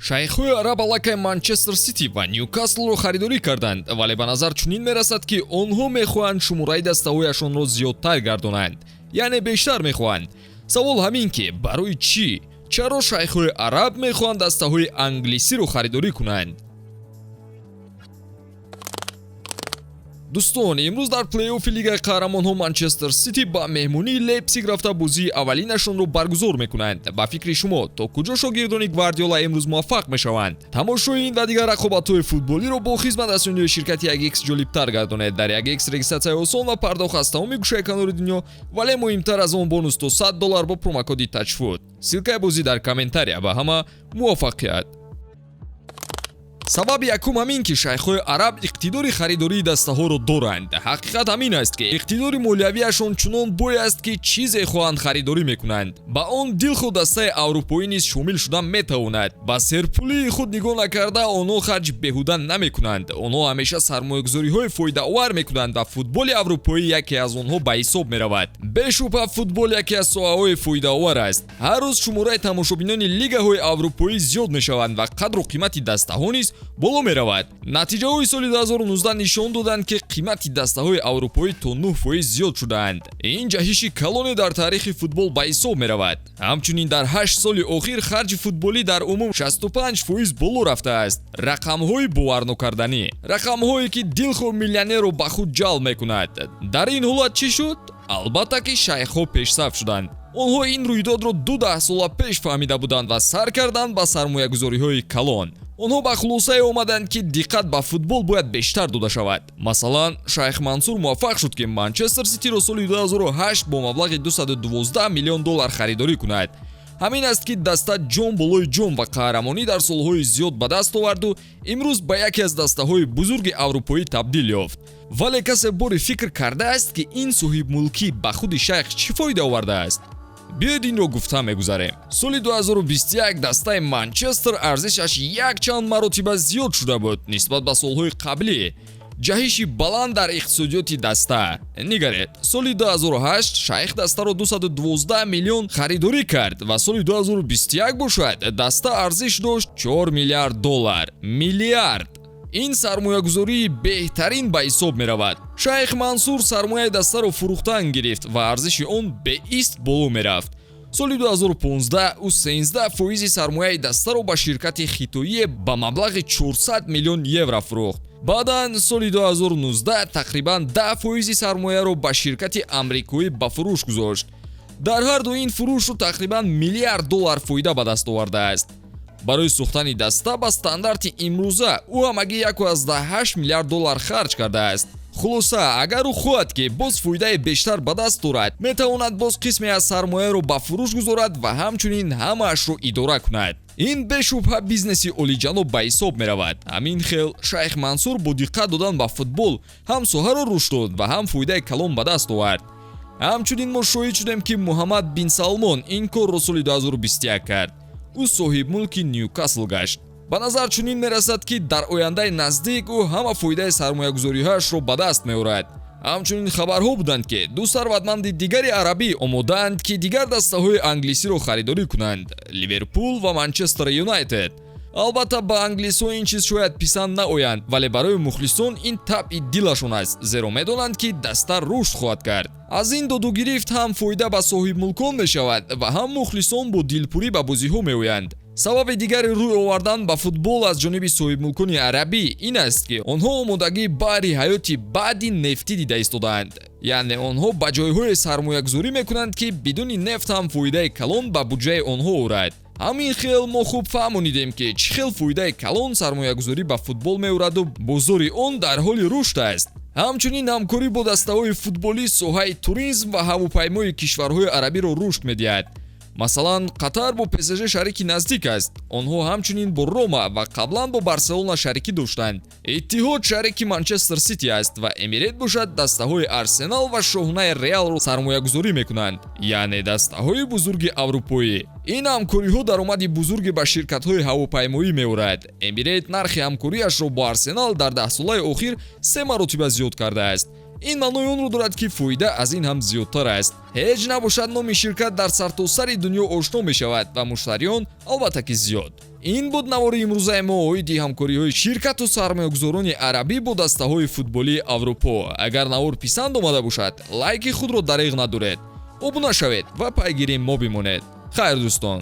Шайхҳои араб аллакай Манчестер Сити ва Ньюкаслро харидорӣ карданд, вале ба назар чунин мерасад, ки онҳо мехоҳанд шумораи дастаҳояшонро зиёдтар гардонанд, яъне бештар мехоҳанд. Савол ҳамин, ки барои чӣ? Чаро шайхҳои араб мехоҳанд дастаҳои англисиро харидорӣ кунанд? Дӯстон, имрӯз дар плей-оффи Лигаи қаҳрамонҳо Манчестер Сити ба меҳмонии Лейпсиг рафта, бозии аввалинашонро баргузор мекунанд. Ба фикри шумо, то куҷо шогирдони Гвардиола имрӯз муваффақ мешаванд? Тамошои ин ва дигар рақобатҳои футболиро бо хизматрасониҳои ширкати 1X ҷолибтар гардонед. Дар 1X регистратсияи осон ва пардохт аз тамоми гӯшаи канори дунё, вале муҳимтар аз он, бонус то 100 доллар бо промокоди Тачфуд. Ссылкаи бозӣ дар комментария. Ба ҳама муваффақият! Сабаби якум ҳамин, ки шайхҳои араб иқтидори харидории дастаҳоро доранд. Ҳақиқат ҳамин аст, ки иқтидори молиявиашон чунон бой аст, ки чизе хоҳанд, харидорӣ мекунанд. Ба он дилхоҳ дастаи аврупоӣ низ шомил шуда метавонад. Ба серпулии худ нигоҳ накарда, онҳо харҷи беҳуда намекунанд. Онҳо ҳамеша сармоягузориҳои фоидаовар мекунанд ва футболи аврупоӣ яке аз онҳо ба ҳисоб меравад. Бешубҳа, футбол яке аз соҳаҳои фоидаовар аст. Ҳар рӯз шумораи тамошобинони лигаҳои аврупоӣ зиёд мешаванд ва қадру қимати дастаҳо низ боло меравад. Натиҷаҳои соли 2019 нишон доданд, ки қимати дастаҳои аврупоӣ то 9% зиёд шудаанд. Ин ҷаҳиши калоне дар таърихи футбол ба ҳисоб меравад. Ҳамчунин дар 8 соли охир харҷи футболӣ дар умум 65% боло рафтааст. Рақамҳои боварнокарданӣ, рақамҳое, ки дилхоҳ миллионерро ба худ ҷалб мекунад. Дар ин ҳолат чӣ шуд? Албатта, ки шайхҳо пешсаф шуданд. Онҳо ин рӯйдодро ду даҳсола пеш фаҳмида буданд ва сар карданд ба сармоягузориҳои калон. Онҳо ба хулосае омаданд, ки диққат ба футбол бояд бештар дода шавад. Масалан, шайх Мансур муваффақ шуд, ки Манчестер Ситиро соли 2008 бо маблағи 212 миллион доллар харидорӣ кунад. Ҳамин аст, ки даста ҷом болои ҷом ва қаҳрамонӣ дар солҳои зиёд ба даст оварду имрӯз ба яке аз дастаҳои бузурги аврупоӣ табдил ёфт. Вале касе бори фикр кардааст, ки ин соҳибмулкӣ ба худи шайх чӣ фоида овардааст? Биёед, инро гуфта мегузарем. Соли 2021 дастаи Манчестер арзишаш якчанд маротиба зиёд шуда буд нисбат ба солҳои қаблӣ. Ҷаҳиши баланд дар иқтисодиёти даста. Нигаред, соли 2008 шайх дастаро 212 миллион харидорӣ кард ва соли 2021 бошад, даста арзиш дошт 4 миллиард доллар. Миллиард! Ин сармоягузории беҳтарин ба ҳисоб меравад. Шайх Мансур сармояи дастаро фурӯхтан гирифт ва арзиши он беист боло мерафт. Соли 2015 ӯ 13 фоизи сармояи дастаро ба ширкати хитоие ба маблағи 400 миллион евро фурӯхт. Баъдан соли 2019 тақрибан 10 фоизи сармояро ба ширкати амрикоӣ ба фурӯш гузошт. Дар ҳар ду ин фурӯшу тақрибан миллиард доллар фоида ба даст овардааст. Барои сохтани даста ба стандарти имрӯза ӯ ҳамагӣ 1,8 миллиард доллар харҷ кардааст. Хулоса, агар ӯ хоҳад, ки боз фоидаи бештар ба даст орад, метавонад боз қисме аз сармояро ба фурӯш гузорад ва ҳамчунин ҳамаашро идора кунад. Ин бешубҳа бизнеси олиҷаноб ба ҳисоб меравад. Ҳамин хел шайх Мансур бо диққат додан ба футбол ҳам соҳаро рушд дод ва ҳам фоидаи калон ба даст овард. Ҳамчунин мо шоҳид шудем, ки Муҳаммад бин Салмон ин корро соли 2021 кард. Ӯ соҳибмулки Ньюкасл гашт. Ба назар чунин мерасад, ки дар ояндаи наздик ӯ ҳама фоидаи сармоягузориҳояшро ба даст меорад. Ҳамчунин хабарҳо буданд, ки ду сарватманди дигари арабӣ омодаанд, ки дигар дастаҳои англисиро харидорӣ кунанд: Ливерпул ва Манчестер Юнайтед. Албатта, ба англисҳо ин чиз шояд писанд наоянд, вале барои мухлисон ин табъи дилашон аст, зеро медонанд, ки даста рушд хоҳад кард. Аз ин додугирифт ҳам фоида ба соҳибмулкон мешавад ва ҳам мухлисон бо дилпурӣ ба бозиҳо меоянд. Сабаби дигари рӯй овардан ба футбол аз ҷониби соҳибмулкони арабӣ ин аст, ки онҳо омодагии баҳри ҳаёти баъди нефтӣ дида истодаанд. Яъне онҳо ба ҷойҳое сармоягузорӣ мекунанд, ки бидуни нефт ҳам фоидаи калон ба буҷаи онҳо орад. Ҳамин хел мо хуб фаҳмонидем, ки чӣ хел фоидаи калон сармоягузорӣ ба футбол меораду бозори он дар ҳоли рушд аст. Ҳамчунин ҳамкорӣ бо дастаҳои футболӣ соҳаи туризм ва ҳавопаймои кишварҳои арабиро рушд медиҳад. Масалан, Қатар бо ПСЖ шарики наздик аст. Онҳо ҳамчунин бо Рома ва қаблан бо Барселона шарикӣ доштанд. Иттиҳод шарики Манчестер Сити аст ва Эмирет бошад, дастаҳои Арсенал ва шоҳонаи Реалро сармоягузорӣ мекунанд, яъне дастаҳои бузурги аврупоӣ. Ин ҳамкориҳо даромади бузурге ба ширкатҳои ҳавопаймоӣ меорад. Эмирет нархи ҳамкориашро бо Арсенал дар даҳсолаи охир се маротиба зиёд кардааст. Ин маънои онро дорад, ки фоида аз ин ҳам зиёдтар аст. Ҳеҷ набошад, номи ширкат дар сартосари дунё ошно мешавад ва муштариён, албатта, ки зиёд. Ин буд навори имрӯзаи мо оиди ҳамкориҳои ширкату сармоягузорони арабӣ бо дастаҳои футболии Аврупо. Агар навор писанд омада бошад, лайки худро дареғ надоред, обуна шавед ва пайгири мо бимонед. Хайр, дӯстон.